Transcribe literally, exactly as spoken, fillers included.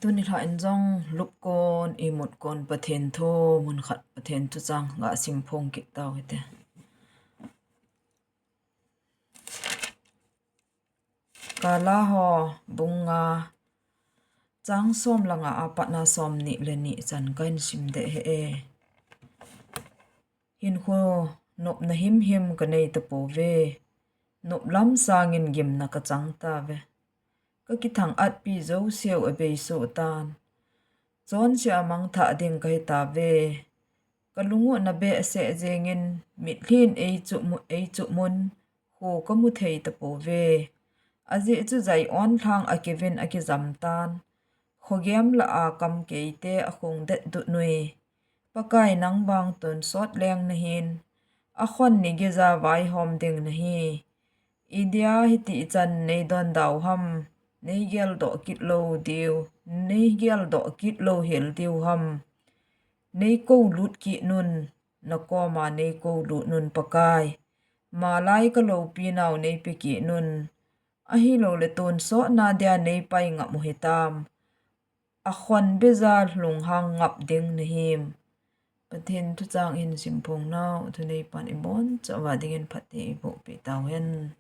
Tuni lha in jong lupkon, imutkon Pathen thu, mun khat Pathen thuchang ga simphong kit tau hite. Kala ho, bung nga, chang som le nga a patna som ni le ni chan kahin sim deh hih e. Hinkho nopna himhim kanei tapouve. Noplam sangin gimna kachang tauve. Kakithang-atpi jouseu abeisoh tan. Chonse a mangthah ding kahi tauve. Kalung u nabehseh jengin, mitlhin eichuh mu-, eichuh mun, kho kamu thei tapouve. Ajeh chu Zion lhang akivin akijam tan. Khogem lah a kamkeite akhong detdut nui. Pakai, nang vang tonsot leng nahin. Akhon ni geija vaihom ding nahi. Idia hiti chan neidon dau ham, neigeldoh kit lou diu, neigeldoh kit lou hel diu ham. Neikoulut kit un, nakoma neikoulut un Pakai. Malai kaloupi nau neipe kit un. Ahilouleh tonsotna dia neipai ngap u hitam. Akhon beija lunghang ngap ding nahim. Pathen thuchang ihin simphong nau, thuneipan ibonchauva dingin phatthei eibohpeh tauhen.